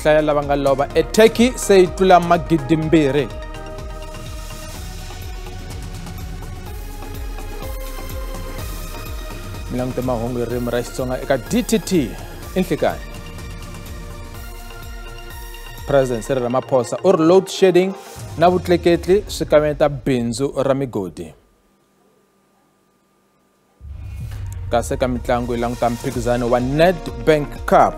Nhlayo lava nga lova eTurkey se yi tlula 2,000. Mi langute mahungu hi ririmi ra Xitsonga eka DTT i nhlikani. President Cyril Ramaphosa u ri load shedding na vutleketli swi kavanyeta bindzu ra migodi. Kasi eka mitlangu yi languta mphikizano wa Nedbank Cup.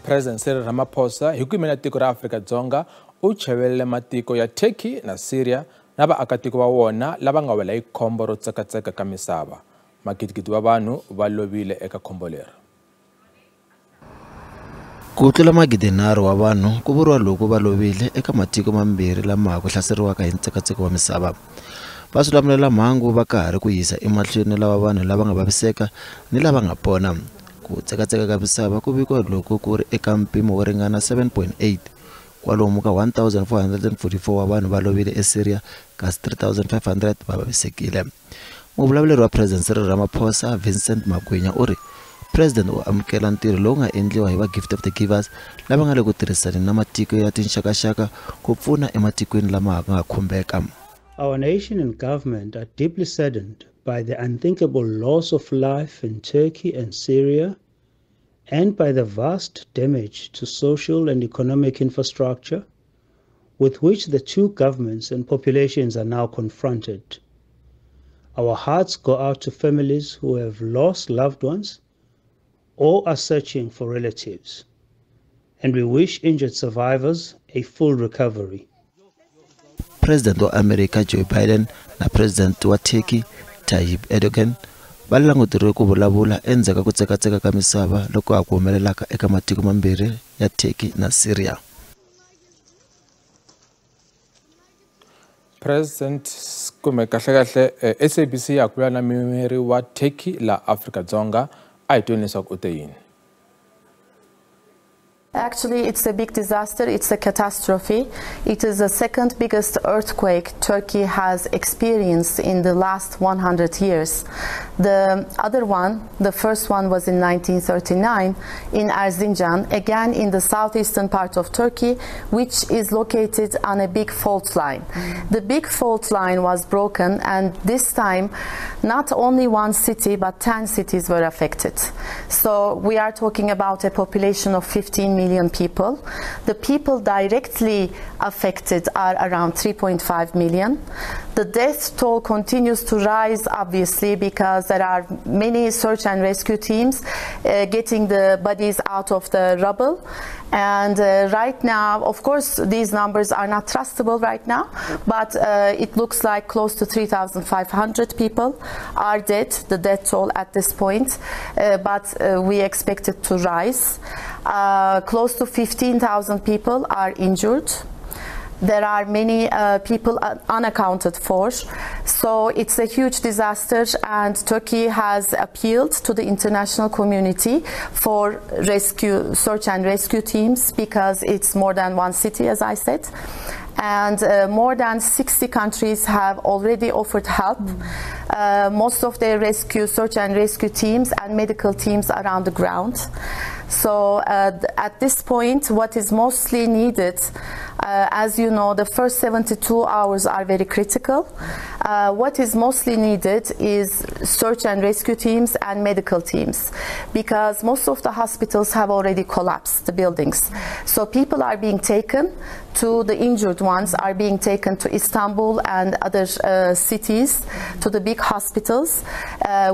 President Cyril Ramaphosa hi ku yimela tiko ra Afrika-Dzonga u chavelele matiko ya Turkey na Syria na vaakatiko va wona lava nga wela hi khombo ro tsekatseka ka misava. Magidigidi wa vanhu va lovile eka khombo leri. Ku tlula 3,000 wa vanhu ku vuriwa loko va lovile eka matiko mambirhi lama ha ku hlaseriwaka hi ntsekatseko wa misava. Va swilamulelamhangu va ka ha ri ku yisa emahlweni lava vanhu lava nga vaviseka ni lava nga pona. Ku tsekatseka ka misava ku vikiwa loko ku ri eka mpimo wo ringana 7.8. Kwalomu ka 1444 wa vanhu va lovile eSyria kasi 3500 va vavisekile. Muvulavuleri wa President Cyril Ramaphosa Vincent Magwinya u ri President u amukela ntirho lowu nga endliwa hi va Gift of the Givers lava nga le ku tirhisaneni na matiko ya tinxakaxaka ku pfuna ematikweni lama nga khumbeka. Our nation and government are deeply saddened by the unthinkable loss of life in Turkey and Syria and by the vast damage to social and economic infrastructure with which the two governments and populations are now confronted. Our hearts go out to families who have lost loved ones or are searching for relatives, and we wish injured survivors a full recovery. President wa America Joe Biden na President wa Turkey Tayyip Erdogan va languteriwe ku vulavula endzhaku ka ku tsekatseka ka misava loko ha ku humelelaka eka matiko mambirhi ya Turkey na Syria. President kumbe kahlekahle SABC ya ku na muyimeri wa Turkey la Afrika-Dzonga a hi tweni leswaku u te yini. Actually, it's a big disaster. It's a catastrophe. It is the second biggest earthquake Turkey has experienced in the last 100 years. The other one, the first one was in 1939 in Erzincan, again in the southeastern part of Turkey, which is located on a big fault line. The big fault line was broken, and this time not only one city but 10 cities were affected. So we are talking about a population of 15 million people. The people directly affected are around 3.5 million. The death toll continues to rise, obviously, because there are many search and rescue teams getting the bodies out of the rubble. And right now, of course, these numbers are not trustable right now, but it looks like close to 3,500 people are dead, the death toll at this point, but we expect it to rise. Close to 15,000 people are injured. There are many people unaccounted for. So it's a huge disaster, and Turkey has appealed to the international community for rescue, search and rescue teams, because it's more than one city, as I said. And more than 60 countries have already offered help. Most of their rescue, search and rescue teams and medical teams are on the ground. So at this point, what is mostly needed, as you know, the first 72 hours are very critical. What is mostly needed is search and rescue teams and medical teams, because most of the hospitals have already collapsed, the buildings. So people are being taken to, the injured ones are being taken to Istanbul and other cities, to the big hospitals.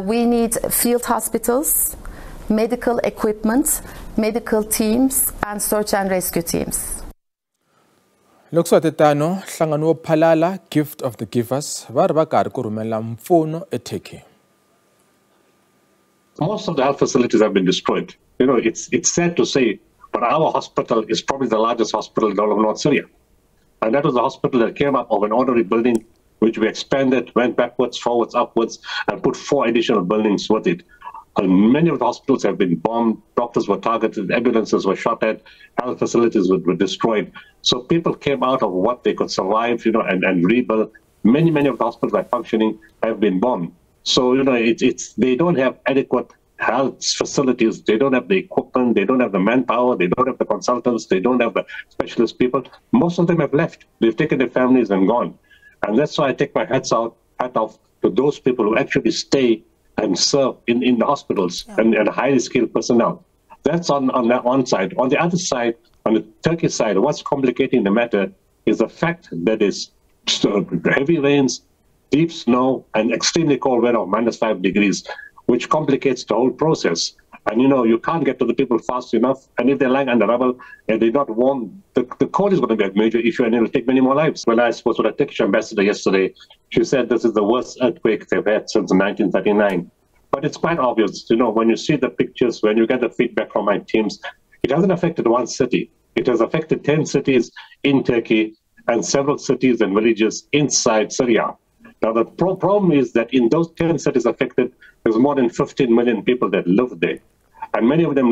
We need field hospitals, medical equipment, medical teams, and search and rescue teams. Loko swi tano, nhlangano wo phalala Gift of the Givers va ri va karhi ku rhumela mpfuno eTurkey. Most of the health facilities have been destroyed. You know, it's sad to say, but our hospital is probably the largest hospital in all of North Syria. And that was the hospital that came up of an ordinary building, which we expanded, went backwards, forwards, upwards, and put 4 additional buildings with it. And many of the hospitals have been bombed, doctors were targeted, ambulances were shot at, health facilities were destroyed. So people came out of what they could survive, you know, and rebuild. Many, many of the hospitals that are functioning have been bombed. So, you know, it's they don't have adequate health facilities, they don't have the equipment, they don't have the manpower, they don't have the consultants, they don't have the specialist people. Most of them have left. They've taken their families and gone. And that's why I take my hat off to those people who actually stay and serve in the hospitals and highly skilled personnel. That's on that one side. On the other side, on the Turkish side, what's complicating the matter is the fact that it's heavy rains, deep snow, and extremely cold weather of -5 degrees, which complicates the whole process. And, you know, you can't get to the people fast enough. And if they're lying under rubble and they're not warm, the cold is going to be a major issue and it'll take many more lives. When I spoke to the Turkish ambassador yesterday, she said this is the worst earthquake they've had since 1939. But it's quite obvious, you know, when you see the pictures, when you get the feedback from my teams, it hasn't affected one city. It has affected 10 cities in Turkey and several cities and villages inside Syria. Now, the problem is that in those 10 cities affected, there's more than 15 million people that live there. And many of them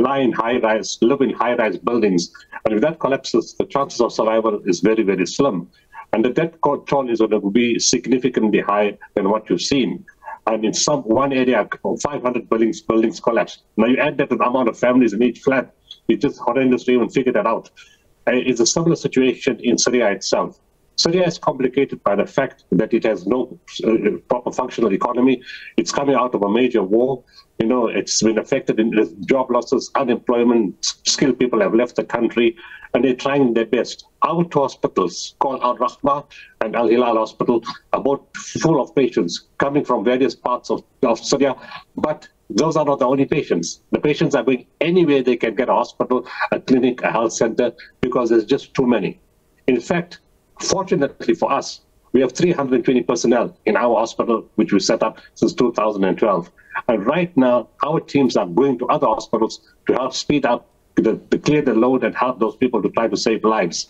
lie in high-rise, live in high-rise buildings. And if that collapses, the chances of survival is very, very slim. And the death toll is going to be significantly higher than what you've seen. And in one area, 500 buildings collapsed. Now, you add that to the amount of families in each flat, it's just horrendous to even figure that out. It's a similar situation in Syria itself. Syria is complicated by the fact that it has no proper functional economy. It's coming out of a major war. You know, it's been affected in job losses, unemployment, skilled people have left the country, and they're trying their best. Our two hospitals, called Al-Rahma and Al-Hilal Hospital, are both full of patients coming from various parts of Syria, but those are not the only patients. The patients are going anywhere they can get a hospital, a clinic, a health center, because there's just too many. In fact, fortunately for us, we have 320 personnel in our hospital, which we set up since 2012. And right now, our teams are going to other hospitals to help speed up, to clear the load and help those people to try to save lives.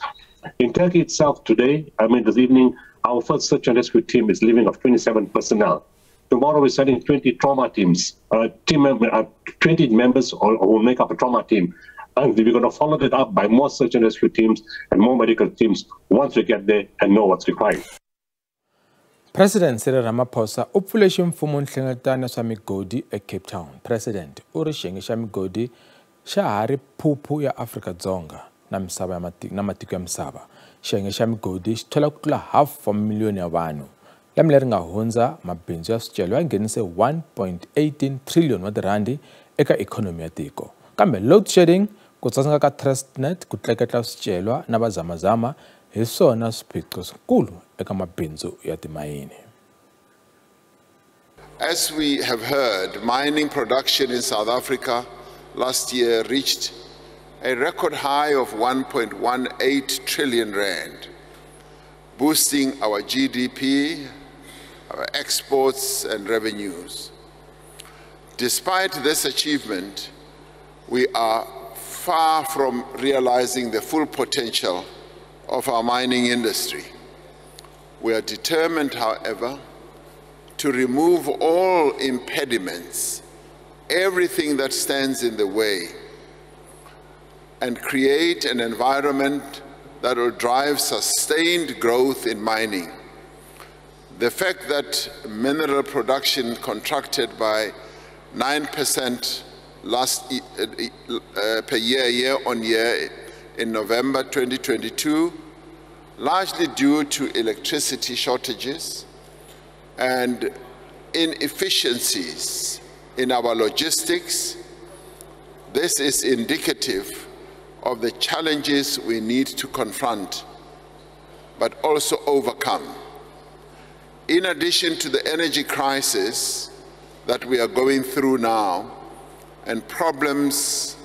In Turkey itself today, I mean this evening, our first search and rescue team is leaving of 27 personnel. Tomorrow we're sending 20 trauma teams, 20 members who will make up a trauma team. And we're going to follow that up by more search and rescue teams and more medical teams once we get there and know what's required. President Cyril Ramaphosa u pfule ximfumo nhlengeletano swa migodi eCape Town. President u ri xiyenge xa migodi xa ha ri phuphu ya Afrika-Dzonga na misava na matiko ya misava. Xiyenge xa migodi xi thola ku tlula 500,000 ya vanhu. Lembe leri nga hundza, mabindzu ya swicelwa ya nghenise 1.18 trillion wa tirhandi eka ikhonomi ya tiko. Kambe load shedding, ku tsandzeka ka Transnet ku tleketla swicelwa na vazamazama hi swona swiphiqo swikulu eka mabindzu ya timayini. As we have heard, mining production in South Africa last year reached a record high of 1.18 trillion rand, boosting our GDP, our exports and revenues. Despite this achievement, we are far from realizing the full potential of our mining industry. We are determined, however, to remove all impediments, everything that stands in the way, and create an environment that will drive sustained growth in mining. The fact that mineral production contracted by 9% last per year, year on year in November 2022, largely due to electricity shortages and inefficiencies in our logistics, this is indicative of the challenges we need to confront, but also overcome. In addition to the energy crisis that we are going through now, and problems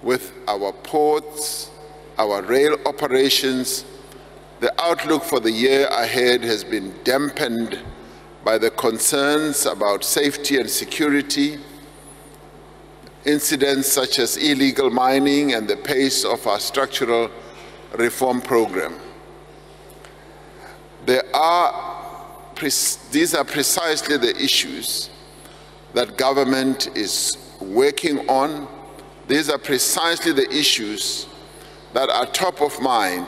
with our ports, our rail operations, the outlook for the year ahead has been dampened by the concerns about safety and security, incidents such as illegal mining, and the pace of our structural reform program. These are precisely the issues that government is working on. These are precisely the issues that are top of mind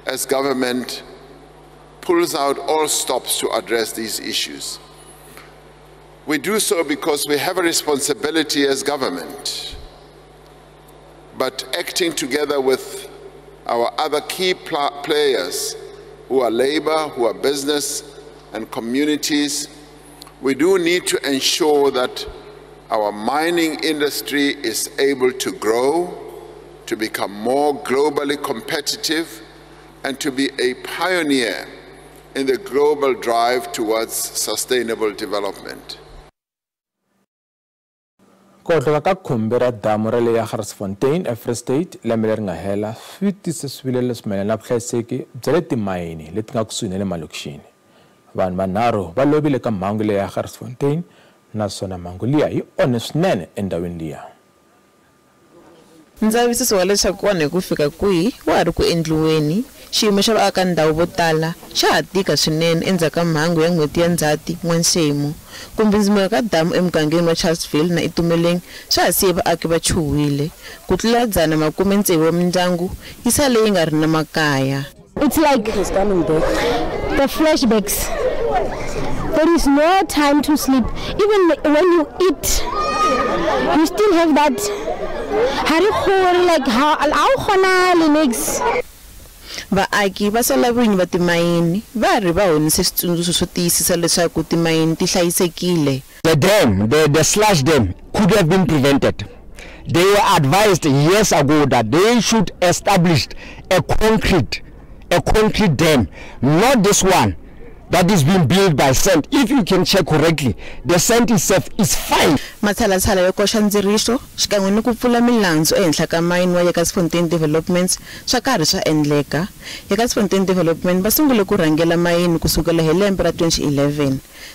as government pulls out all stops to address these issues. We do so because we have a responsibility as government, but acting together with our other key players who are labor, who are business and communities, we do need to ensure that our mining industry is able to grow, to become more globally competitive, and to be a pioneer in the global drive towards sustainable development. Ku hohloka ka khumbi ra damu ra le Jagersfontein eFree State lembe leri nga hela swi tise swivilelo leswi mayelana na vuhlayiseki bya le timayini leti nga kusuhi na le malokixini. Vanhu vanharhu va lovile ka mhangu leya Jagersfontein naswona mhangu liya yi onhe swinene endhawini liya. Ndzavisiso wa leswaku ku onhe ku fika kwihi wa ha ri ku endliweni. Xiyimo xa vaakandhawu vo tala xa ha tika swinene endzhaku ka mhangu ya n'hweti ya Ndzhati n'waxemu. Ku mbindzimuka ka damu emugangeni wa Charlesville na Itumeleng swa ha siye vaaki va chuhile. Ku tlula 160 wa mindyangu yi sale yi nga ri na makaya. It's like the flashbacks. There is no time to sleep. Even when you eat, you still have that. Like how Vaaki va sola vinyi va timayini va ri va honise switsundzuxo swo tiyisisa leswaku timayini ti hlayisekile. The dam, the slush dam could have been prevented. They were advised years ago that they should establish a concrete dam, not this one that is being built by sand. If you can check correctly, the sand itself is fine. Matshalatshala yo koxa ndziriso xikan'we ni ku pfula milandzu ehenhla ka mayini wa Jagersfontein Developments swa karhi swa endleka. Jagersfontein Development va sungule ku rhangela mayini kusukela hi lembe ra 2011.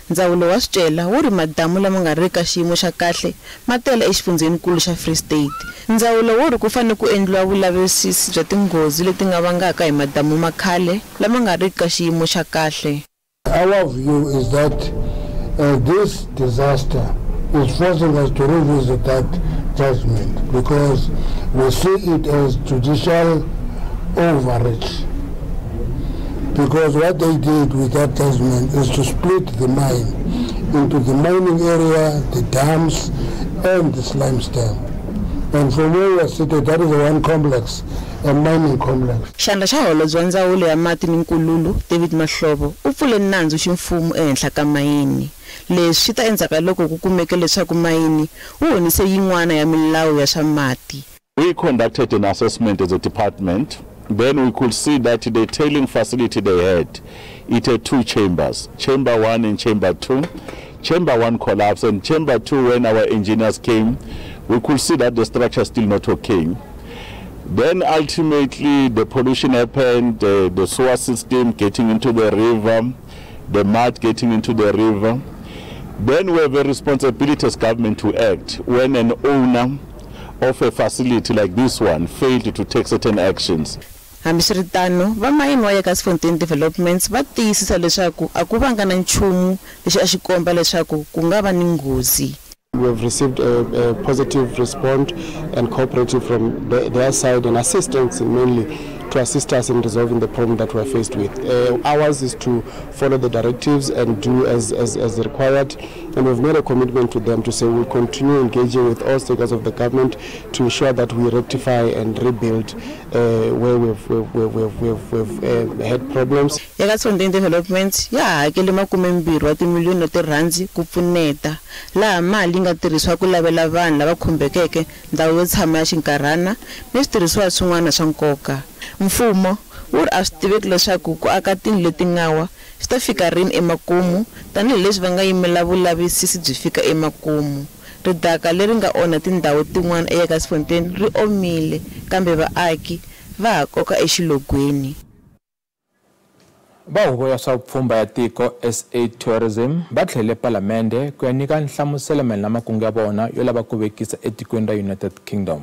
Ndzawulo wa swicelwa wu ri madamu lama nga ri ka xiyimo xa kahle ma tele exifundzhenikulu xa Free State. Ndzawulo wu ri ku fanele ku endliwa vulavisisi bya tinghozi leti nga vangaka hi madamu ma khale lama nga ri ka xiyimo xa kahle. Our view is that this disaster is forcing us to revisit that judgment because we see it as judicial overreach. Because what they did with that judgment is to split the mine into the mining area, the dams, and the slime dam. And from where we are seated, that is one complex, a mining complex. Xandla xa holobye wa ndzawulo ya mati ni nkululu David Mahlobo u pfule nandzu ximfumo ehenhla ka mayini. Leswi swi ta endzhaku ka loko ku kumeke leswaku mayini wu honise yin'wana ya milawu ya swa mati. We conducted an assessment as a department. Then we could see that the tailing facility they had, it had two chambers, chamber 1 and chamber 2. Chamber 1 collapsed, and chamber 2, when our engineers came, we could see that the structure is still not okay. Then ultimately the pollution happened, the sewer system getting into the river, the mud getting into the river. Then we have a responsibility as government to act when an owner of a facility like this one failed to take certain actions. Hambiswiritano, va mayini wa Jagersfontein Developments va tiyisisa leswaku a ku vanga na nchumu lexi a xi komba leswaku ku nga va ni nghozi. We have received a positive response and cooperative from their side and assistance mainly to assist us in resolving the problem that we are faced with. Ours is to follow the directives and do as required, and we've made a commitment to them to say we'll continue engaging with all stakeholders of the government to ensure that we rectify and rebuild where we've had problems. Jagersfontein Development ya hakele 20 wa timiliyoni ta tirhandi ku pfuneta laha mali yi nga tirhisiwa ku lavela vanhu lava khumbekeke ndhawu yo tshama ya xinkarhana ni switirhisiwa swin'wana swa nkoka. Mfumo wu ri a swi tiveki leswaku ku aka tindlu leti nga wa swi ta fika rini emakumu tanihileswi va nga yimela vulavisisi byi fika emakumu. Ridaka leri nga onha tindhawu tin'wana eJagersfontein ri omile kambe vaaki va ha koka exilogweni. Va huvo ya swa vupfhumba ya tiko SA Tourism va tlhelele palamende ku ya nyika nhlamuselo mayelana na makungu ya vona yo lava ku vekisa etikweni ra United Kingdom.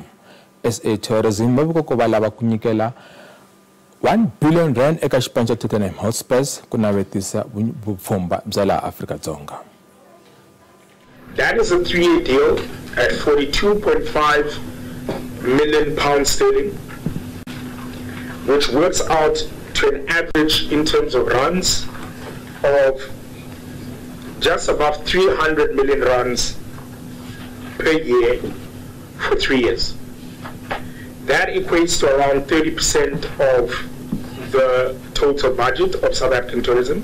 SA Tourism va vika ku va lava ku nyikela 1 billion rand eka xipano xa Tottenham Hotspurs ku navetisa vupfhumba bya laha Afrika-Dzonga. That is a 3-year deal at 42.5 million pounds sterling, which works out to an average in terms of runs of just above 300 million rands per year for 3 years. That equates to around 30% of the total budget of South African tourism.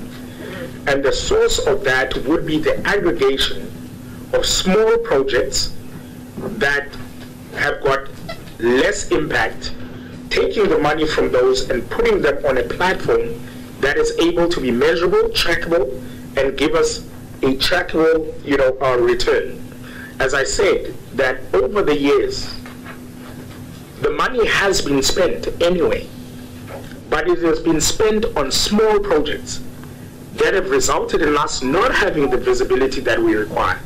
And the source of that would be the aggregation of small projects that have got less impact, taking the money from those and putting them on a platform that is able to be measurable, trackable, and give us a trackable, return. As I said, that over the years, the money has been spent anyway, but it has been spent on small projects that have resulted in us not having the visibility that we require.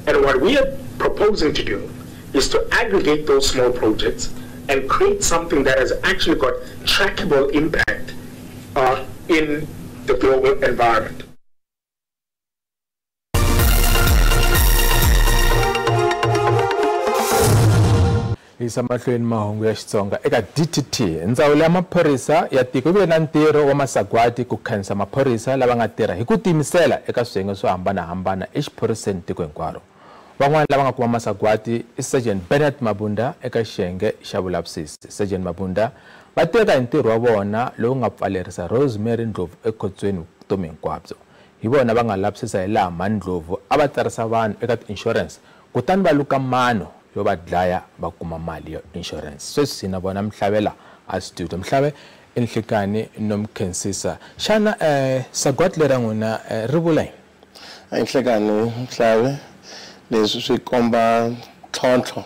And what we are proposing to do is to aggregate those small projects and create something that has actually got trackable impact in the global environment. Yisa mahlweni mahungu ya Xitsonga eka DTT. Ndzawulo ya maphorisa ya tiko yi vile na ntirho wa masagwati ku khensa maphorisa lava nga tirha hi ku tiyimisela eka swiyenge swo hambanahambana exiphoriseni tiko hinkwaro. Van'wana lava nga kuma masagwati i Sergeant Bernard Mabunda eka xiyenge xa vulavisisi. Sergeant Mabunda va teka hi ntirho wa vona lowu nga pfalerisa Rosemary Ndlovu ekhotsweni vutomi hinkwabyo. Hi vona va nga lavisisa hi laha Mandlovu a va tsarisa vanhu eka ti-insurance kutani va luka mano yo va dlaya va kuma mali ya insurance. Sweswi na vona Mhlabela a studio. Mhlabe enhlekani nomkhensisa. Xana sagwati lera n'wina ri vula yini? Enhlekani Mhlabe, leswi swi komba ntlhontlho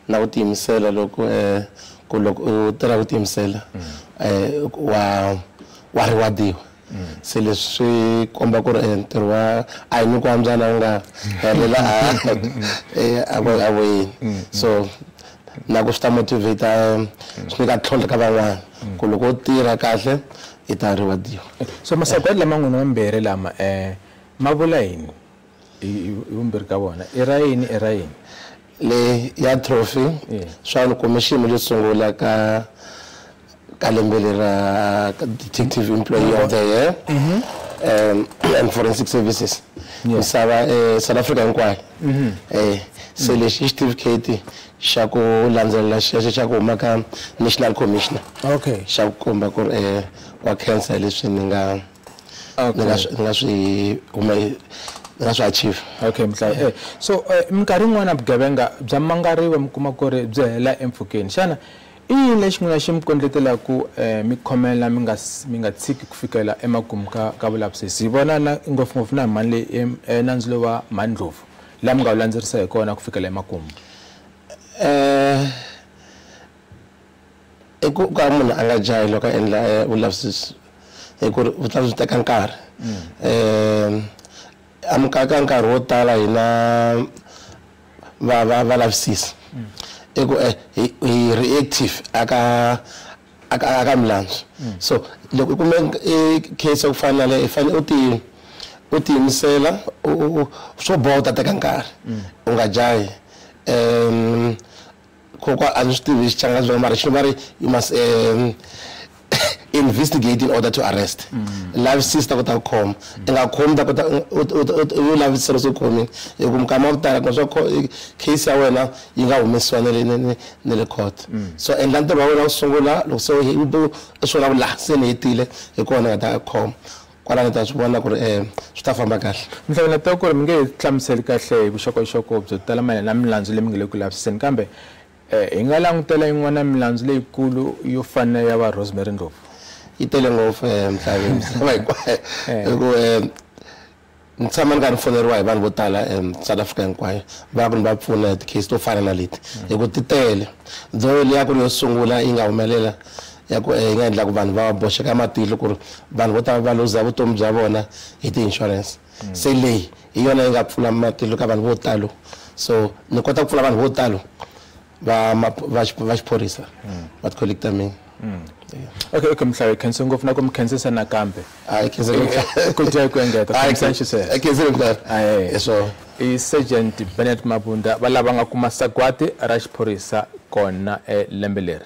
na ku tiyimisela loko ku loko u tirha ku tiyimisela wa reward-iwa. Se leswi swi komba ku ri ntirho wa a hi nyiko wa mbyana wu nga helela a voyeni. So na ku swi ta motivate swi nyika ntlhontlho ka van'wana ku loko u tirha kahle i ta reward-iwa. So masagwadi lama n'wina mambirhi lama ma vula yini hi vumbirhi ka vona? I ra yini i ra yini? Le ya trophy swa ni kume xiyimo xo sungula ka lembe lera Detective Employee of the Year and Forensic Services misava South Africa hinkwayo. Se lexi i xitifiketi xa ku landzelela xexo xa ku huma ka National Commissioner. Okay. Xa ku komba ku ri wa khensa leswi ni nga swi nga swi achieve. Okay, Mhlaba. So minkarhi yin'wana vugevenga bya mangariwa mi kuma ku ri byi hela empfhukeni. Xana i yini lexi n'wina xi mi kondletelaku mi khomela mi nga tshiki ku fikela emakumu ka vulavisisi? Hi vona na ngopfungopfu na mhani leyi nandzu lowu wa Mandlovu laha mi nga wu landzerisa hi kona ku fikela emakumu. I ku ka munhu a nga jahi loko a endla vulavisisi hi ku ri vulavisisi byi teka nkarhi. Ka nkarhi wo tala hina va valavisisi i ku hi reactive aka milandzu. So loko u kume case ya ku fana na leyo i fanele u tiyimisela swo boha u ta teka nkarhi u nga jahi. Kokwa a ni swi tivi Xichangani mara xi va ri you must investigate in order to arrest. Lavisisa ta kota ku khoma. I nga khomi ta kota u lavisisa swo khomini hi ku mikama ya ku tala swa case ya wena yi nga humesiwa na le court. So endla ntirho wa wena wu sungula loko se u swi vona ku laha se ni hetile hi kona nga ta khoma. Kwalano ta swi vona ku ri swi ta famba kahle. Mhlabela ta ku ri mi nge hi hlamuseli kahle hi vuxokoxoko byo tala mayelana na milandzu leyi mi nga le ku lavisiseni kambe hi nga langutela yin'wana milandzu leyikulu yo fana ya va Rosemary Ndlovu. Yi tele ngopfu Mhlabeni misava hinkwayo. Hi ku ni tshama ni karhi ni foneriwa hi vanhu vo tala South Africa hinkwayo va ku ni va pfuna hi ti-case to fana na leti hi ku ti tele. Though liya ku ri yo sungula yi nga humelela ya ku yi nga endla ku vanhu va boxeka matihlo ku ri vanhu vo tala va luza vutomi bya vona hi ti-insurance. Se leyi hi yona yi nga pfula matihlo ka vanhu vo talo. So ni kota ku pfula vanhu vo talo va xiphorisa va ti-colleague ta mina. Okay, Mhlaba, khensa ngopfu na ku mi khensisa nakambe. Ku dya ku engeta. I Sergeant Bernard Mabunda va lava nga kuma sagwati ra xiphorisa kona lembe leri.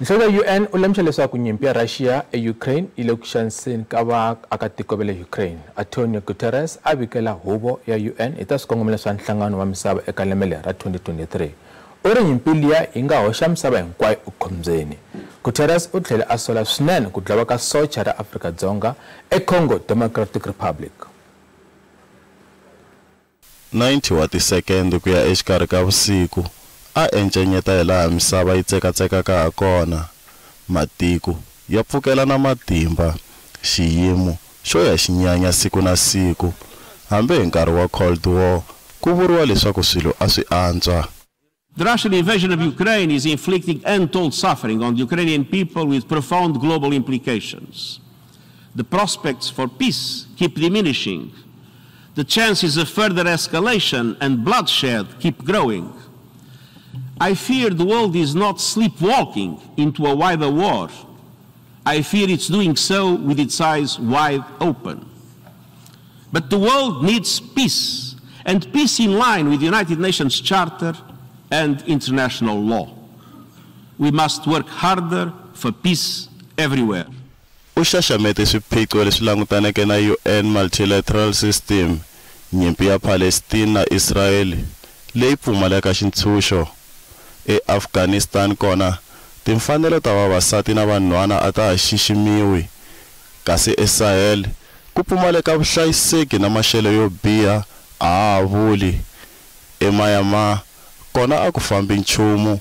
Nhloko ya UN u lemuxa leswaku nyimpi ya Russia eUkraine yi le ku xaniseni ka vaakatiko va le Ukraine. Antonio Guterres a vikela huvo ya UN hi ta swikongomelo swa nhlangano wa misava eka lembe leri ra 2023. U ri nyimpi liya yi nga hoxa misava hinkwayo ekhombyeni. Guterres u tlhele a sola swinene ku dlawa ka socha ra Afrika-Dzonga eCongo Democratic Republic. 90 wa tisekende ku ya exikarhi ka vusiku a encenyeta hilaha misava yi tsekatsekaka hakona. Matiko ya pfukelana matimba, xiyimo xo ya xinyanya siku na siku. Hambi hi nkarhi wa Cold War ku vuriwa leswaku swilo a swi antswa. The Russian invasion of Ukraine is inflicting untold suffering on the Ukrainian people with profound global implications. The prospects for peace keep diminishing. The chances of further escalation and bloodshed keep growing. I fear the world is not sleepwalking into a wider war. I fear it's doing so with its eyes wide open. But the world needs peace, and peace in line with the United Nations Charter and international law. We must work harder for peace everywhere. U xaxamete swiphiqo leswi langutaneke na UN multilateral system, nyimpi ya Palestine na Israel leyi pfumaleka xintshunxo. EAfghanistan kona timfanelo ta vavasati na vanhwana a ta ha xiximiwi, kasi eSahel ku pfumaleka vuhlayiseki na maxelo yo biha a ha vuli. EMyanmar kona a ku fambi nchumu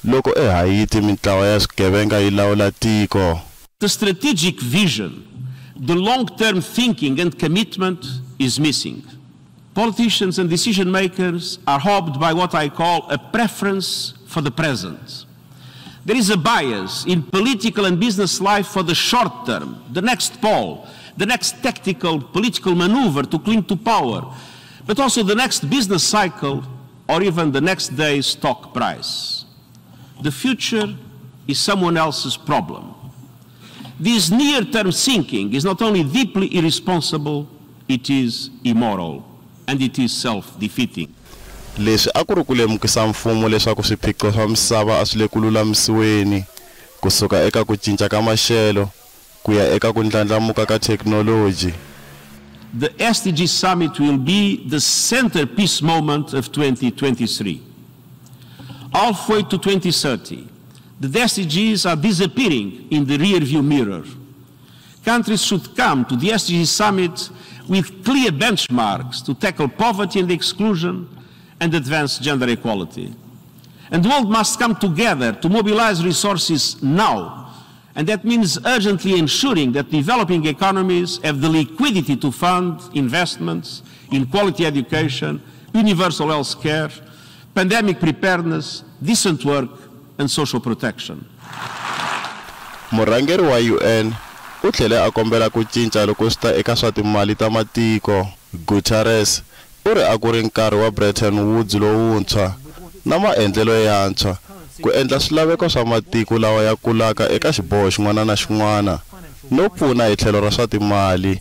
loko eHaiti mintlawa ya swigevenga yi lawula tiko. The strategic vision, the long-term thinking and commitment is missing. Politicians and decision makers are hobbed by what I call a preference for the present. There is a bias in political and business life for the short term, the next poll, the next tactical political maneuver to cling to power, but also the next business cycle or even the next day's stock price. The future is someone else's problem. This near-term thinking is not only deeply irresponsible, it is immoral, and it is self-defeating. Leswi a ku ri ku lemukisa mfumo leswaku swiphiqo swa misava a swi le ku lulamisiweni, kusuka eka ku cinca ka maxelo ku ya eka ku ndlandlamuka ka thekinoloji. The SDG Summit will be the centerpiece moment of 2023. Halfway to 2030, the SDGs are disappearing in the rearview mirror. Countries should come to the SDG Summit with clear benchmarks to tackle poverty and exclusion and advance gender equality. And the world must come together to mobilize resources now. And that means urgently ensuring that developing economies have the liquidity to fund investments in quality education, universal health care, pandemic preparedness, decent work, and social protection. Murhangeri wa UN u tlhele a kombela ku cinca loko swi ta eka swa timali ta matiko. Guterres u ri a ku ri nkarhi wa Bretton Woods lowuntshwa na maendlelo yantshwa ku endla swilaveko swa matiko lawa ya kulaka eka xiboho xin'wana na xin'wana no pfuna hi tlhelo ra swa timali.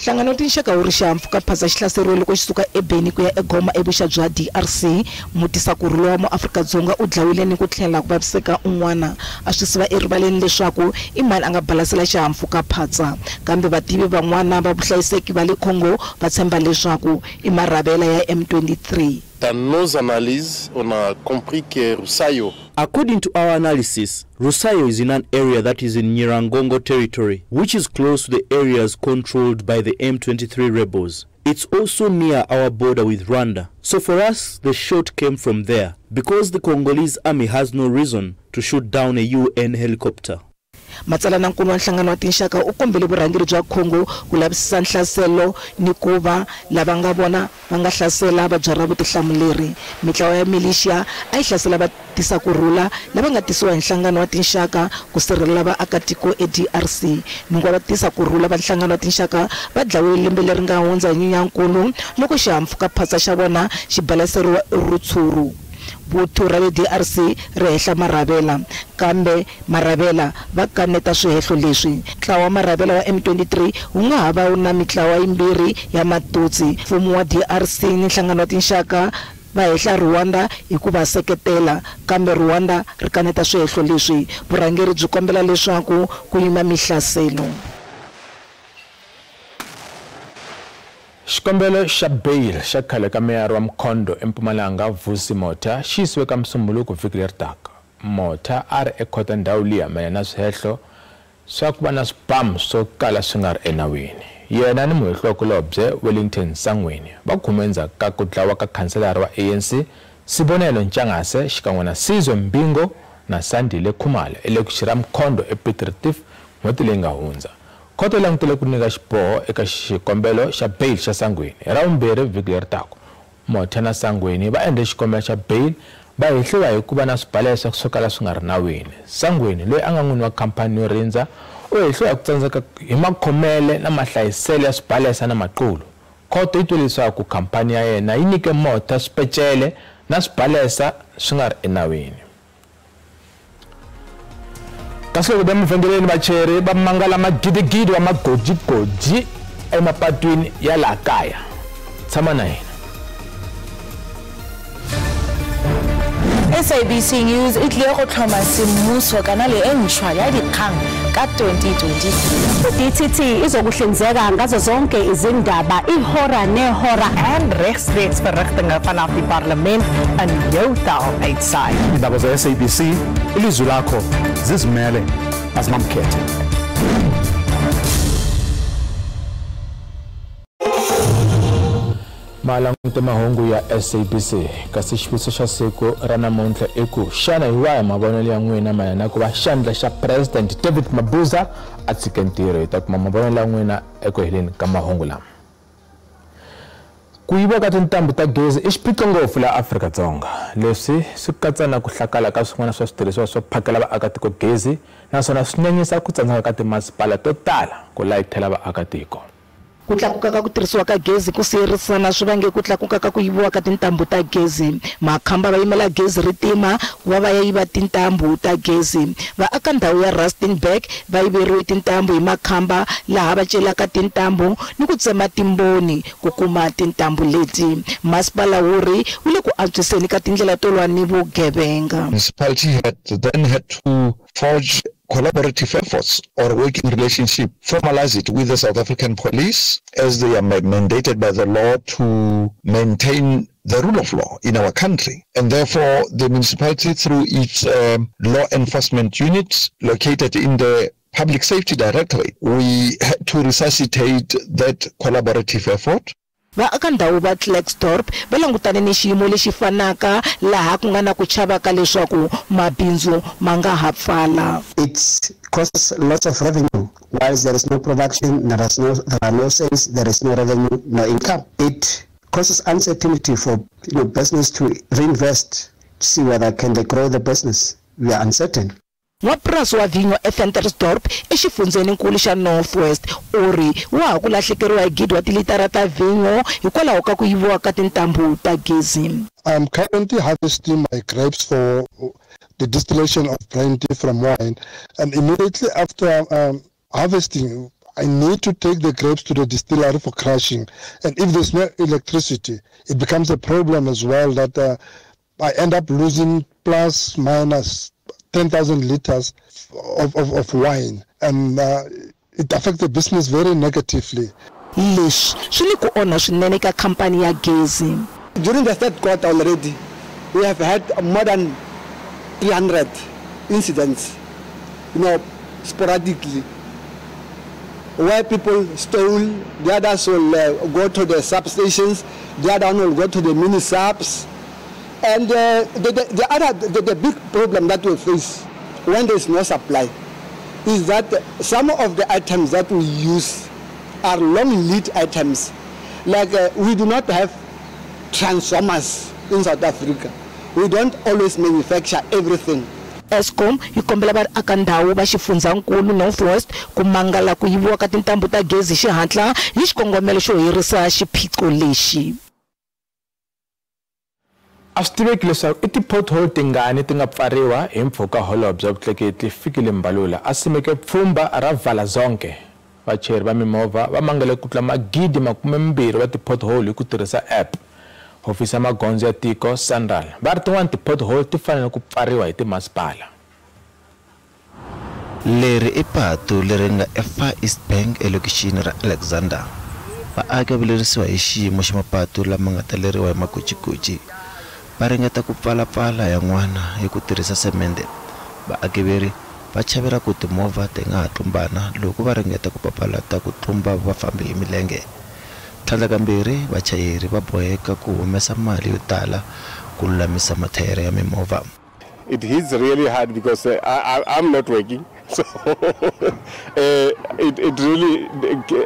Nhlangano wa tinxaka wu ri xihahampfhukaphatsa xi hlaseriwe loko xi suka eBeni ku ya eGoma evuxa bya DRC. Mutisakurhula wa muAfrika-Dzonga u dlawile ni ku tlhela ku vaviseka un'wana. A swi siva erivaleni leswaku i mani a nga balasela xihahampfhukaphatsa, kambe vativi van'wana va vuhlayiseki va le Congo va tshemba leswaku i marhavela ya M23. Dans nos analyses, on a compris que Rusayo. According to our analysis, Rusayo is in an area that is in Nyirangongo territory, which is close to the areas controlled by the M23 rebels. It's also near our border with Rwanda. So for us, the shot came from there, because the Congolese army has no reason to shoot down a UN helicopter. Matsalanankulu wa nhlangano wa tinxaka u kombele vurhangeri bya Congo ku lavisisa nhlaselo ni ku va lava nga vona va nga hlasela va byarha vutihlamuleri. Mitlawa ya militia a yi hlasela va tisa ku rhula lava nga tisiwa hi nhlangano wa tinxaka ku sirhelela vaakatiko eDRC. Nhungu va tisa ku rhula va nhlangano wa tinxaka va dlawile lembe leri nga hundza hi Nyenyankulu loko xihahampfhukaphatsa xa vona xi balaseriwa eRutshuru. Vuthu ra le DRC ri hehla marhavela, kambe marhavela va kaneta swihehlo leswi. Ntlawa wa marhavela wa M23 wu nga ha va wu na mitlawa yimbirhi ya matutsi. Mfumo wa DRC ni nhlangano wa tinxaka Va hehla Rwanda hi ku va seketela, kambe Rwanda ri kaneta swihehlo leswi. Vurhangeri byi kombela leswaku ku yima mihlaselo. Xikombelo xa bail xa khale ka meyara wa Mkhondo eMpumalanga Vusi Motha xi yisiwe ka Musumbhunuko vhiki leri taka. Motha a ri ekhota ndhawu liya mayelana na swihehlo swa ku va na swibamu swo kala swi nga ri enawini. Yena ni muhehliwakulobye Wellington Sangweni va khume endzhaku ka ku dlawa ka khanselara wa ANC Sibonelo Ntshangase xikan'we na Sizwe Mbingo na Sandile Khumalo elokixi ra Mkhondo ePiet Retief n'hweti leyi nga hundza. Khoto yi langutele ku nyika xiboho eka xikombelo xa bail xa Sangweni hi Ravumbirhi vhiki leri taka. Motha na Sangweni va endle xikombelo xa bail va hehliwa hi ku va na swibalesa swo kala swi nga ri nawini. Sangweni, loyi a nga n'wini wa khamphani yo rindza, u hehliwa hi ku tsandzeka hi makhomele na mahlayiselo ya swibalesa na maqulu. Khoto yi twe leswaku khamphani ya yena yi nyike Motha swipecele na swibalesa swi nga ri enawini. Kasi loko va emavhengeleni vacheri va mangala magidigidi wa magojigoji emapatwini ya laha kaya. Tshama na hina. SABC News e tlile go tlhoma semmuso kanale e ntšhwa ya dikgang ka 2023. DTT izokuhlinzeka ngazo zonke izindaba ihora nehora en rechtstreeks verrigtinge vanaf die parlement in jou taal uitsaai. Indaba za SABC, ilizwi lakho zizimele azimamkhethe. Malanguta mahungu ya SABC kasi xivutiso xa siku ra namuntlha i ku xana hi wahi mavonelo ya n'wina mayelana ku va xandla xa President David Mabuza a tshike ntirho? Hi ta kuma mavonelo ya n'wina eku heleni ka mahungu lama. Ku yiviwa ka tintambu ta gezi i xiphiqo ngopfu laha Afrika-Dzonga. Leswi swi katsa na ku hlakala ka swin'wana swa switirhisiwa swo phakela vaakatiko gezi, naswona swi nyanyisa ku tsandzeka ka timasipala to tala ku layithela vaakatiko. Ku tlakuka ka ku tirhisiwa ka gezi ku siyerisana swi vange ku tlakuka ka ku yiviwa ka tintambu ta gezi. Makhamba va yimela gezi ri tima ku va va ya yiva tintambu ta gezi. Vaaka ndhawu ya Rustenburg va yiveriwe tintambu hi makhamba laha va celaka tintambu ni ku tsema timboni ku kuma tintambu leti. Masipala wu ri wu le ku antswiseni ka tindlela to lwa ni vugevenga. Municipality had then had to forge collaborative efforts or working relationship, formalize it with the South African police, as they are mandated by the law to maintain the rule of law in our country. And therefore, the municipality, through its law enforcement units located in the Public Safety Directorate, we had to resuscitate that collaborative effort. Vaaka ndhawu va Klerksdorp va langutane ni xiyimo lexi fanaka laha ku nga na ku chava ka leswaku mabindzu ma nga ha pfala. It costs lots of revenue. Whilst there is no production, there are no sales, there is no revenue, no income. It causes uncertainty for business to reinvest, to see whether can they grow the business. We are uncertain. N'wapurasi wa vhinyo eVentersdorp exifundzheninkulu xa North West u ri wa ha ku lahlekeriwa hi 1,000 wa tilitara ta vhinyo hikwalaho ka ku yiviwa ka tintambu ta gezi. I'm currently harvesting my grapes for the distillation of brandy from wine, and immediately after harvesting, I need to take the grapes to the distillery for crushing, and if there's no electricity, it becomes a problem as well that I end up losing plus minus 10,000 liters of wine, and it affects the business very negatively. Leswi swi ni ku onha swinene ka khampani ya gezi. During the third quarter already, we have had more than 300 incidents, sporadically, where people stole, the others will go to the substations, the other one will go to the mini subs. And the big problem that we face when there is no supply is that some of the items that we use are long lead items. Like we do not have transformers in South Africa. We don't always manufacture everything. Eskom yi kombela vaaka ndhawu va xifundzankulu North West ku mangala ku yiviwa ka tintambu ta gezi xihatla hi xikongomelo xo herisa xiphiqo lexi. A swi tiveki leswaku i ti-pothole tingani ti nga pfariwa hi mpfhuka holobye wa vutleketli Fikile Mbalula a simeke pfhumba ra Vala Zonke. Vachayeri va mimovha va mangale ku tlula 20,000 wa ti-pothole hi ku tirhisa app. Hofisi ya magondzo ya tiko SANRAL va ri tin'wana ti-pothole ti fanele ku pfariwa hi timasipala. Leri i patu leri nga eFar East Bank elokixini ra Alexander. Vaaki va vilerisiwa hi xiyimo xa mapatu lama nga taleriwa hi magojigoji. Va ringeta ku pfalapfala yan'wana hi ku tirhisa semende. Vaaki veri va chavela ku timovha ti nga ha tlumbana loko va ringeta ku papalata ku tlumba vafambi hi milenge. Tlhandlakambirhi, vachayeri va boheka ku humesa mali yo tala ku lulamisa mathayere ya mimovha. It hits really hard because I'm not working, so it really,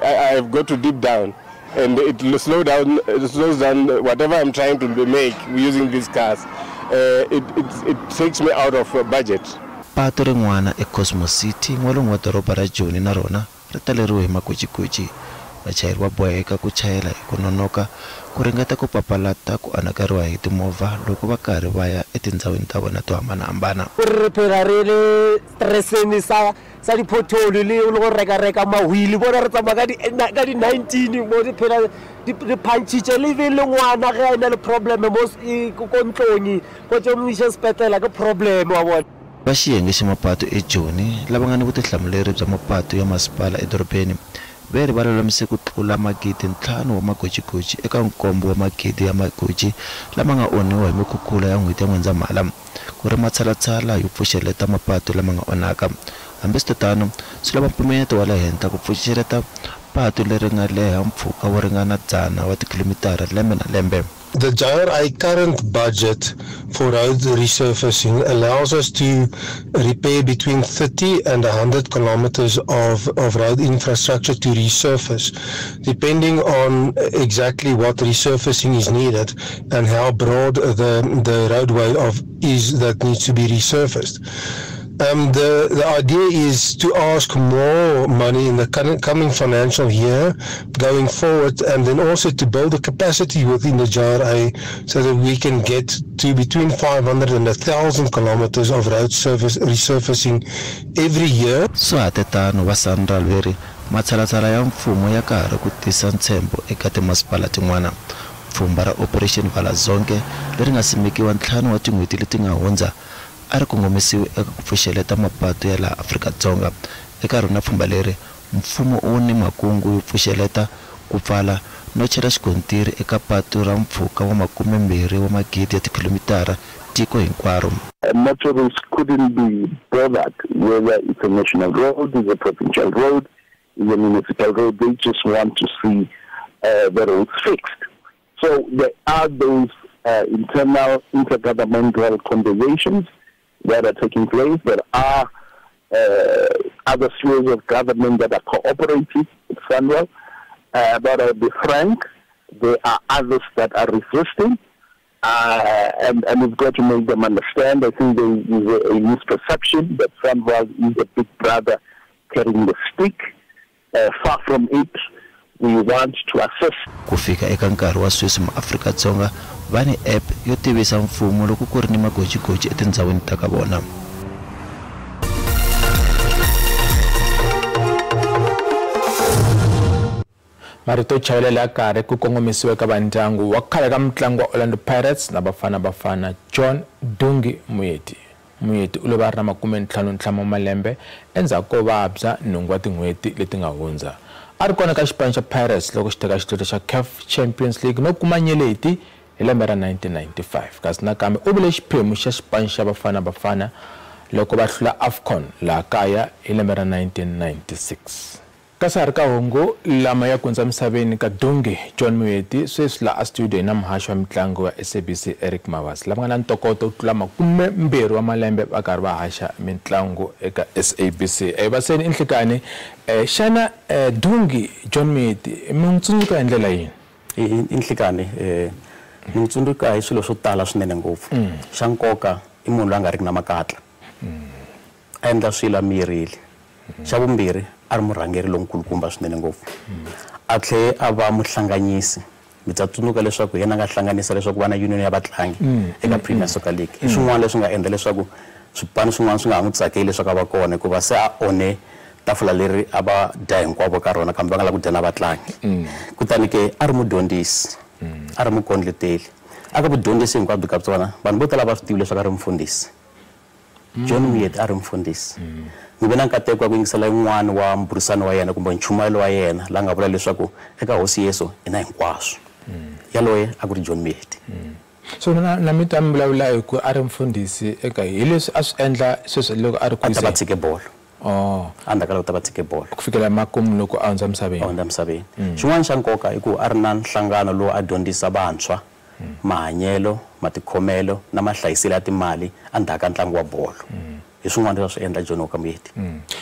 I've got to deep down, and it slows down whatever I'm trying to make using these cars. It takes me out of budget. Patu rin'wana eCosmo City, n'walungu wa doroba ra Joni na rona ri taleriwe hi magojigoji. Vachayeri va boheka ku chayela hi ku nonoka ku ringeta ku papalata ku anakariwa hi timovha loko va karhi va ya etindhawini ta vona to hambanahambana. Re phela re le stresseni sa di-pothole le go reka-reka mawhili bona re tsamaya ka di-19 mo di phela di punchitše le be le ngwana ge a ena le problem mo ko ntlong ko tse mo iše sepetlele ke problem wa bona. Va xiyenge xa mapatu eJoni lava nga ni vutihlamuleri bya mapatu ya masipala edorobeni veri va lulamise ku tlula 5,000 wa magojigoji eka 7 wa magidi ya magoji lama nga onhiwa hi mikhukhula ya n'hweti ya N'wendzamhala ku ri matshalatshala yo pfuxeleta mapatu lama nga onhaka. Hambiswiritano, swi lava mpimanyeto wa le henhla ku pfuxeleta patu leri nga leha mpfhuka wo ringana 100 wa tikhilomitara lembe na lembe. The JRA current budget for road resurfacing allows us to repair between 30 and 100 kilometers of road infrastructure to resurface, depending on exactly what resurfacing is needed and how broad the roadway is that needs to be resurfaced. The idea is to ask more money in the coming financial year going forward, and then also to build the capacity within the JRA so that we can get to between 500 and 1,000 kilometers of road surface resurfacing every year. Swa ha va SANRAL veri matshalatshala ya mfumo ya karhi ku tisa ntshembo eka timasipala tin'wana. Pfhumba ra Operation Vala Zonke leri nga simekiwa 5 wa tin'hweti leti nga hundza a ri kongomisiwe eka ku pfuxeleta mapatu ya laha Afrika-Dzonga. Eka rona pfhumba leri, mfumo wu ni makungu yo pfuxeleta, ku pfala no chela xikontiri eka patu ra mpfhuka wa 20 wa magidi ya tikhilomitara tiko hinkwaro. Motorists couldn't be bothered whether it's a national road, it's a provincial road, it's a municipal road. They just want to see the roads fixed. So there are those internal intergovernmental conversations that are taking place. There are other spheres of government that are cooperating with SANRAL. But I'll be frank, there are others that are resisting, and we've got to make them understand. I think there is a misperception that SANRAL is a big brother carrying the stick. Far from it, we want to assist. Ku fika eka nkarhi wa sweswi maAfrika-Dzonga va ni app yo tivisa mfumo loko ku ri ni magojigoji etindhawini ta ka vona. Marito yo chavelela ya karhi ku kongomisiwa eka vandyangu wa khale ka mutlangi wa Orlando Pirates na Bafana Bafana John Dungi Moeti. Moeti u lova a ri na 55 wa malembe endzhaku ko vabya 8 wa tin'hweti leti nga hundza. A ri kona ka xipano xa Pirates loko xi teka xidlodlo xa CAF Champions League no kuma nyeleti hi lembe ra 1995. Kasi nakambe u vile xiphemu xa xipano xa Bafana Bafana loko va hlula AFCON laha kaya hi lembe ra 1996. Kasi ha ri ka hungu lama ya kundza misaveni ka Dungi John Moeti, sweswi laha a studio na muhaxi wa mitlangu wa SABC Eric Mavasa lava nga na ntokoto wo tlula 20 wa malembe va karhi va haxa mitlangu eka SABC. Vaseni i nhlikani, xana Dungi John Moeti mi n'wi tsundzuka hi ndlela yini? I nhlikani ni n'wi tsundzuka hi swilo swo tala swinene ngopfu. Xa nkoka i munhu loyi a nga riki na makatla, a endla swilo a miyerile. Xa vumbirhi a ri murhangeri lonkulukumba swinene ngopfu, a tlhe a va muhlanganyisi. Mi ta tsundzuka leswaku yena a nga hlanganisa leswaku va na union ya vatlangi eka Premier Soccer League. I swin'wana leswi nga endla leswaku swipano swin'wana swi nga ha n'wi tsakeli leswaku a va kona, hikuva se a one tafula leri a va dya hinkwavo ka rona kambe va nga lavi ku dya na vatlangi. Kutani ke a ri mudyondzisi, a ri mukondleteli. Aka vudyondzisi hinkwabyo ka byona vanhu vo tala va swi tivi leswaku a ri mufundhisi. John Muyeti a ri mufundhisi. Ni ve na nkateko wa ku yingisela yin'wana wa mburisano wa yena kumbe nchumayelo wa yena la nga vula leswaku eka hosi Yesu i na hinkwaswo. Yaloye a ku ri John Muyeti. So na mi ta mi vulavula hi ku a ri mufundhisi eka hi leswi a swi endla sweswi loko a ri A ta va tshike bolo. Endzhaku ka loko ta va tshike bolo. Ku fikela makumu loko a hundza emisaveni. A hundza emisaveni. Xin'wana xa nkoka i ku a ri na nhlangano lowu a dyondzisa vantshwa mahanyelo, matikhomelo na mahlayiselo ya timali endzhaku ka ntlangu wa bolo. Hi swin'wana leswi swi endla John Walker Muyeti.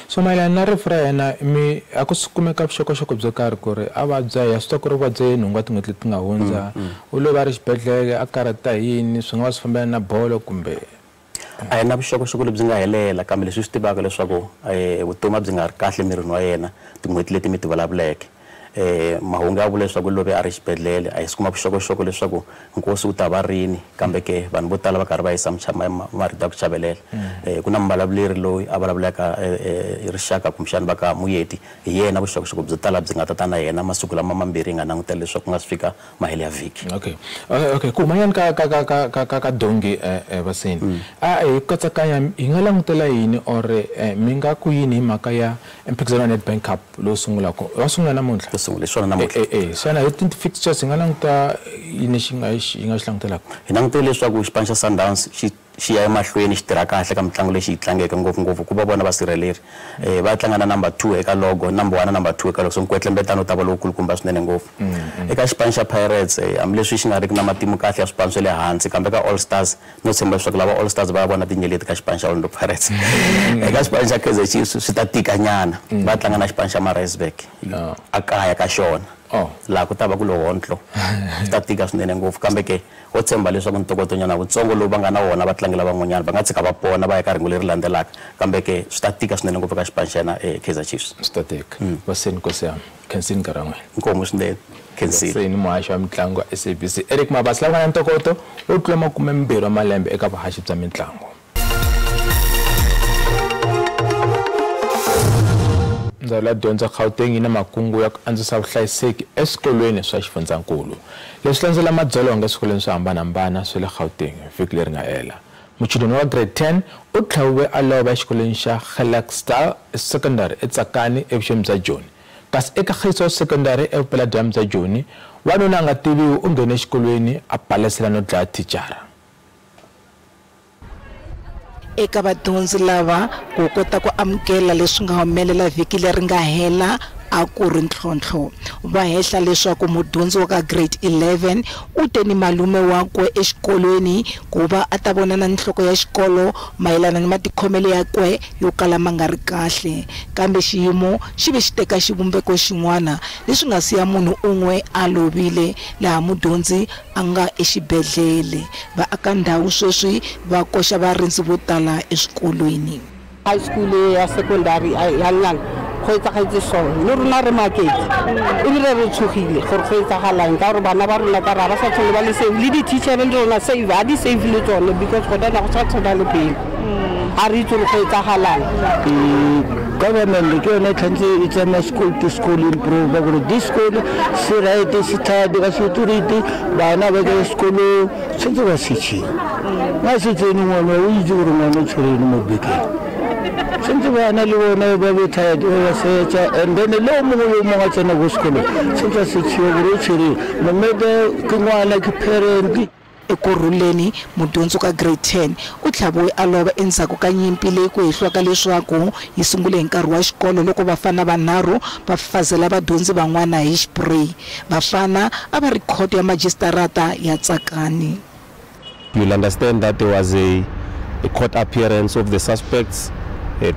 So mayelana na rifu ra yena mi a ku kumeka vuxokoxoko byo karhi ku ri a vabya ya swi tiva ku ri vabye nhungu wa tin'hweti leti nga hundza u lo va ri xibedhlele a karhata hi yini swi nga va swi fambelana na bolo kumbe a hi na vuxokoxoko lebyi nga helela kambe leswi swi tivaka leswaku vutomi byi nga ri kahle emirini wa yena tin'hweti leti mi ti vulavuleke. Mahungu ya vula leswaku love a ri xibedhlele a hi si kuma vuxokoxoko leswaku nkosi wu ta va rini kambe ke vanhu vo tala va karhi va yisa marito ya ku chavelela. Ku na muvulavuleri loyi a vulavulaka rixaka kumbexana va ka Muyeti hi yena vuxokoxoko byo tala byi nga ta ta na yena masiku lama mambirhi hi nga langutela leswaku ku nga si fika mahelo ya vhiki. Okay. Ku humanyana ka dongi Vaseni a hi katsakanya hi nga langutela yini or mi nga ku yini hi mhaka ya mphikizano wa Nedbank Cup lowu sungulaka wa sungula namuntlha? Sungula namuntlha. Xana hi ti fixtures hi nga languta yini xi nga xi langutelaka? Hi langutele leswaku xipano xa Sundowns xi ya emahlweni xi tirha kahle ka mitlangu leyi xi yi tlangeke ngopfungopfu ku va vona vasirheleri. Va tlanga na number 2 eka logo, number 1 na number 2 eka logo, so nkwetlembetano wu ta va lowukulukumba swinene ngopfu. Eka xipano xa Pirates hambileswi xi nga riki na matimu kahle ya swipano swa le hansi kambe ka All Stars no tshemba leswaku lava All Stars va ya vona tinyeleti ka xipano xa Orlando Pirates. Eka xipano xa Kaizer Chiefs swi ta tika nyana va tlanga na xipano xa Maritzburg a kaya ka xona. Laha ku ta va ku lo hontlo swi ta tika swinene ngopfu kambe ke ho tshemba leswaku ntokotonyana wutsongo lowu va nga na wona va tlangela van'wanyana va nga tshika va pona va ya ka rhengu leri landzelaka kambe ke swi ta tika swinene ngopfu ka xipano xa yena Kaizer Chiefs. Swi ta tika. Vaseni nkosi yami khensini nkarhi wa n'wina. Inkomu swinene. Khensini. Vaseni muhaxi wa mitlangu wa SABC Eric Mabasa lava nga na ntokoto wo tlula 20 wa malembe eka vuhaxi bya mitlangu. Ndzawulo ya dyondzo Gauteng yi na makungu ya ku antswisa vuhlayiseki eswikolweni swa xifundzankulu. Leswi landzela madzolonga eswikolweni swo hambanahambana swa le Gauteng vhiki leri nga hela. Muchudeni wa grade 10 u tlhaviwe a lova exikolweni xa Gelakstal Secondary eTsakani evuxeni bya Joni. Kasi eka Kgiso Secondary evupeladyambu bya Joni, wanuna a nga tiviwi u nghene exikolweni a balesela no dlaya thicara. Eka vadyondzi lava ku kota ku amukela leswi nga humelela vhiki leri nga hela a ku ri ntlhontlho. Va hehla leswaku mudyondzi wa ka grade 11 u te ni malume wakwe exikolweni ku va a ta vonana ni nhloko ya xikolo mayelana ni matikhomelo yakwe yo kala ma nga ri kahle kambe xiyimo xi ve xi teka xivumbeko xin'wana leswi nga siya munhu un'we a lovile laha mudyondzi a nga exibedhlele. Vaaka ndhawu sweswi va koxa varindzi vo tala eswikolweni. High school ya secondary ya Nlang go etsagetse so le rona re maketse ebile re tshogile gore go etsagalang ka gore bana ba rona ka ra ba sa tlhole ba le safe le di-teacher le rona safe ga di safe le tsone because gona go sa tshwana le pele ga re itse gore go etsagalang. Government ke yone e tshwanetse e tsena school to school improve gore this school se right se thadi ka security bana ba ke sekolong tshwanetse ba setšheng ga se tsene ngwana o itse gore ngwana o tshwereng mo bekeng tshwanetse bana le bona ba be tired ba setša and then le o mongwe le o mongwe a tsena ko sekolong tshwanetse a setšhiwe gore o tshwereng no matter ke ngwana ke parent. Ekurhuleni mudyondzi ka grade 10 u tlhaviwe a lova endzhaku ka nyimpi leyi ku hehliwaka leswaku yi sungule hi nkarhi wa xikolo loko vafana vanharhu va fafazela vadyondzi van'wana hi xipureyi. Vafana a va ri khoto ya majisitarata ya Tsakani. You'll understand that there was a court appearance of the suspects,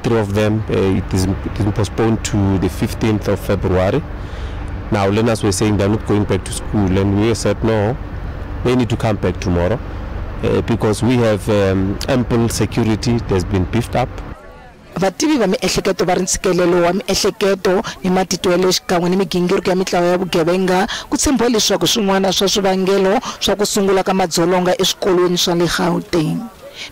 three of them. It is postponed to the 15th of February. Now learners were saying they're not going back to school, and we said no, they need to come back tomorrow because we have ample security that's been beefed up. Vativi va miehleketo va ri ntshikelelo wa miehleketo ni matitwelo xikan'we ni migingiriko ya mitlawa ya vugevenga ku tshembiwa leswaku swin'wana swa swivangelo swa ku sungula ka madzolonga eswikolweni swa le Gauteng.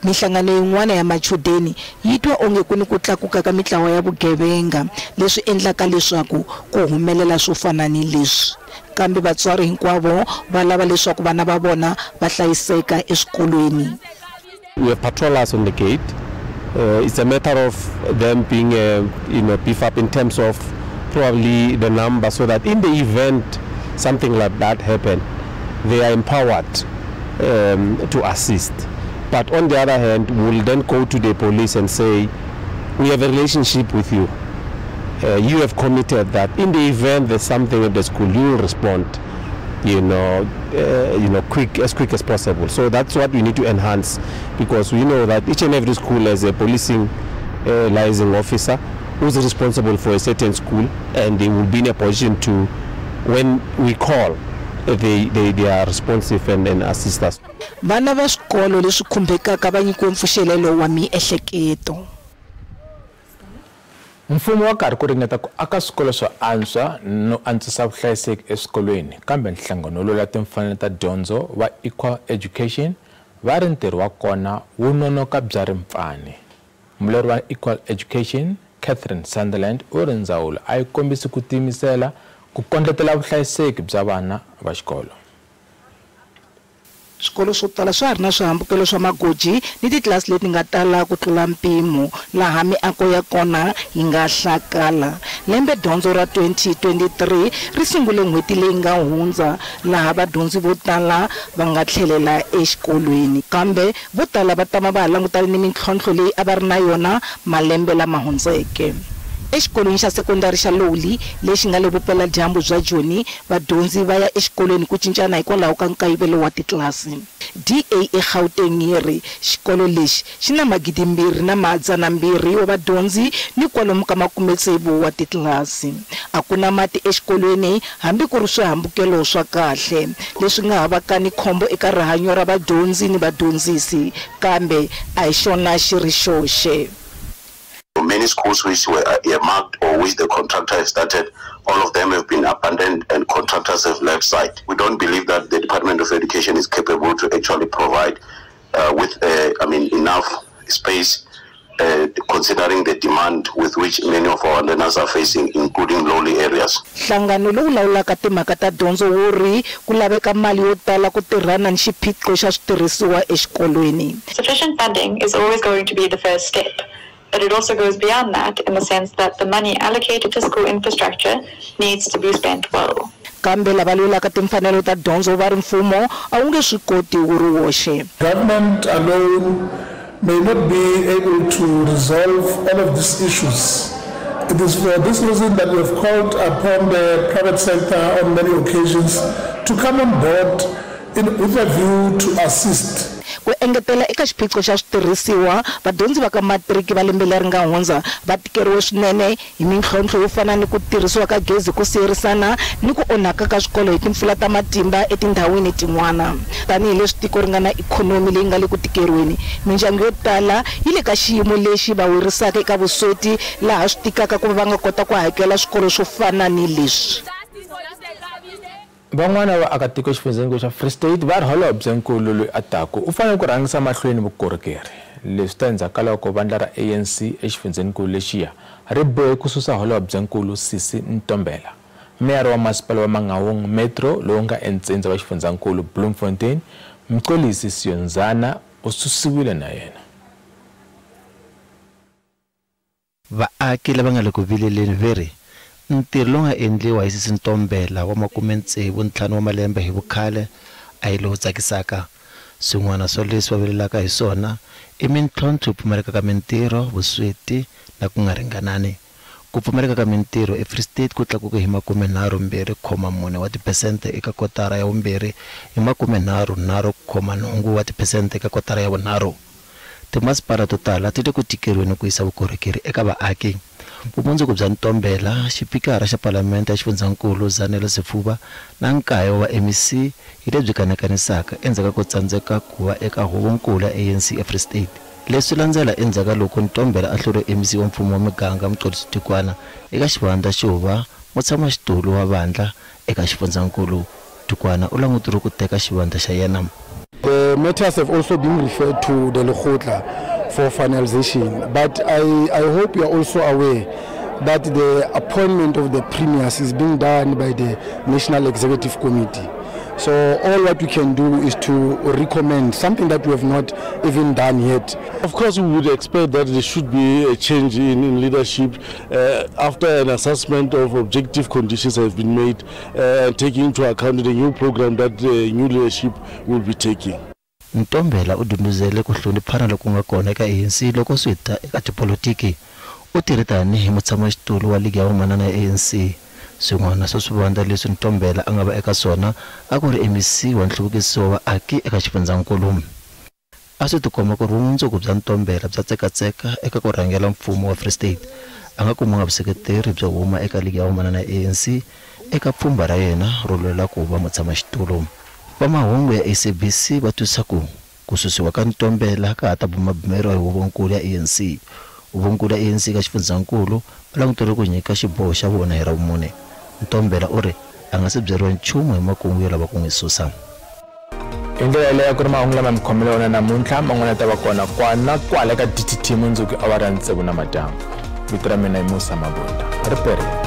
Minhlangano yin'wana ya machudeni yi twa onge ku ni ku tlakuka ka mitlawa ya vugevenga leswi endlaka leswaku ku humelela swo fana ni leswi. Kambe vatswari hinkwavo va lava leswaku vana va vona va hlayiseka eswikolweni. We have patrollers on the gate. It's a matter of them being beef up in terms of probably the number, so that in the event something like that happen, they are empowered to assist. But on the other hand, we'll then go to the police and say, we have a relationship with you. You have committed that in the event there's something at the school, you will respond, quick as possible. So that's what we need to enhance, because we know that each and every school has a policing liaison officer who's responsible for a certain school, and they will be in a position to, when we call, they are responsive and assist us. Vana va swikolo leswi khumbekaka va nyikiwe mpfuxelelo wa miehleketo. Mfumo wa karhi ku ringeta ku aka swikolo swo antswa no antswisa vuhlayiseki eswikolweni, kambe nhlangano lowu la timfanelo ta dyondzo wa Equal Education va ri ntirho wa kona wu nonoka bya rimpfani. Mulweri wa Equal Education Catherine Sunderland u ri ndzawulo a yi kombisi ku tiyimisela ku kondletela vuhlayiseki bya vana va xikolo. Swikolo swo tala swa ha ri na swihambukelo swa magoji ni titlilasi leti nga tala ku tlula mpimo, laha miako ya kona yi nga hlakala. Lembe dyondzo ra 2023 ri sungule n'hweti leyi nga hundza, laha vadyondzi vo tala va nga tlhelela exikolweni, kambe vo tala va tama va ha langutane ni mintlhontlho leyi a va ri na yona malembe lama hundzeke. Exikolweni xa sekondari xa Lowly lexi nga le vupeladyambu bya Joni, vadyondzi va ya exikolweni ku cincana hikwalaho ka nkayivelo wa titlilasi. DA eGauteng yi ri xikolo lexi xi na 2,200 wa vadyondzi ni kwalomu ka 60 wa titlilasi. A ku na mati exikolweni hambi ku ri swihambukelo swa kahle, leswi nga ha vaka ni khombo eka rihanyo ra vadyondzi ni vadyondzisi, kambe a hi xona xi ri xoxe. Many schools which were earmarked or which the contractor has started, all of them have been abandoned and contractors have left site. We don't believe that the Department of Education is capable to actually provide enough space, considering the demand with which many of our learners are facing, including lowly areas. Nhlangano lowu lawulaka timhaka ta dyondzo wu ri ku laveka mali yo tala ku tirhana ni xiphiqo xa switirhisiwa exikolweni. Sufficient funding is always going to be the first step. But it also goes beyond that in the sense that the money allocated to school infrastructure needs to be spent well. Kambe lava lwelaka timfanelo ta dyondzo va ri mfumo a wu nge swi koti wu ri woxe. Government alone may not be able to resolve all of these issues. It is for this reason that we have called upon the private sector on many occasions to come on board with a view to assist. Ku engetela eka xiphiqo xa switirhisiwa, vadyondzi va ka matiriki va lembe leri nga hundza va tikeriwe swinene hi mintlhontlho yo fana ni ku tirhisiwa ka gezi ku siyerisana ni ku onhaka ka swikolo hi timpfula ta matimba etindhawini tin'wana. Tanihileswi tiko ri nga na ikhonomi leyi nga le ku tikeriweni, mindyangu yo tala yi le ka xiyimo lexi va werisaka eka vusweti, laha swi tikaka ku va va nga kota ku hakela swikolo swo fana ni leswi. Van'wana va akatiko exifundzheni xa Free State va ri holobye nkulu loyi a taku u fanele ku rhangisa mahlweni vukorhokeri. Leswi ta endzhaku ka loko vandla ra ANC exifundzhenikulu lexiya ri bohe ku susa holobye nkulu Sisi Ntombela. Meyara wa masipala wa Mangaung Metro lowu nga entsindza wa xifundzankulu Bloemfontein, Mxolisi Siyonzana, u susiwile na yena. Vaaki lava nga le ku vileleni ve ri ntirho lowu nga endliwa hi Sisi Ntombela wa 65 wa malembe hi vukhale a hi lowu tsakisaka. Swin'wana swa leswi va vilelaka hi swona i mintlhontlho yo pfumaleka ka mintirho, vusweti na ku nga ringanani. Ku pfumaleka ka mintirho eFree State ku tlakuke hi 32.4 wa tiphesente eka kotara ya vumbirhi, hi 33.8 wa tiphesente eka kotara ya vunharhu. Timasipala to tala ti le ku tikeriweni ku yisa vukorhokeri eka vaaki. Vumundzuku bya Ntombela, xipikara xa Palamende ya xifundzankulu Zanele Sifuba na nkaye wa MEC hi lebyi kanakanisaka endzhaku ka ku tsandzeka ku va eka huvonkulu ya ANC eFree State. Leswi landzela endzhaku ka loko Ntombela a hluriwe MEC wa mfumo wa miganga Mxolisi Dukwana eka xivandla xo va mutshamaxitulu wa vandla eka xifundzankulu. Dukwana u languteriwe ku teka xivandla xa yena. The Matters have also been referred to the Lekgotla for finalization. But I hope you are also aware that the appointment of the premiers is being done by the National Executive Committee. So all what we can do is to recommend something that we have not even done yet. Of course, we would expect that there should be a change in leadership after an assessment of objective conditions have been made, taking into account the new program that the new leadership will be taking. Ntombela u dunduzele ku hloniphana loku nga kona eka ANC loko swi ta eka tipolitiki. U tirhe tanihi mutshamaxitulu wa ligi ya vamanana ya ANC. Swin'wana swa swivandla leswi Ntombela a nga va eka swona a ku ri MEC wa nhluvukiso wa vaaki eka xifundzankulu. A swi tikomba ku ri vumundzuku bya Ntombela bya tsekatseka eka ku rhangela mfumo wa Free State. A nga kumanga vuseketeri byo huma eka ligi ya vamanana ya ANC eka pfhumba ra yena ro lwela ku va mutshamaxitulu. Va mahungu ya SABC va twisisa ku susiwa ka Ntombela ka ha ta bumabumeriwa hi huvonkulu ya ANC. Huvonkulu ya ANC ka xifundzankulu va langutele ku nyika xiboho xa vona hi Ravumune. Ntombela u ri a nga se byeriwa nchumu hi makungu yo lava ku n'wi susa. Hi ndlela yaleyo ku ri mahungu lama mi khomele wona namuntlha, man'wana ya ta va kona kwana kwala ka DTT mundzuku awara ya 6 namadyambu. Vito ra mina i Musa Mabunda. Ri perile.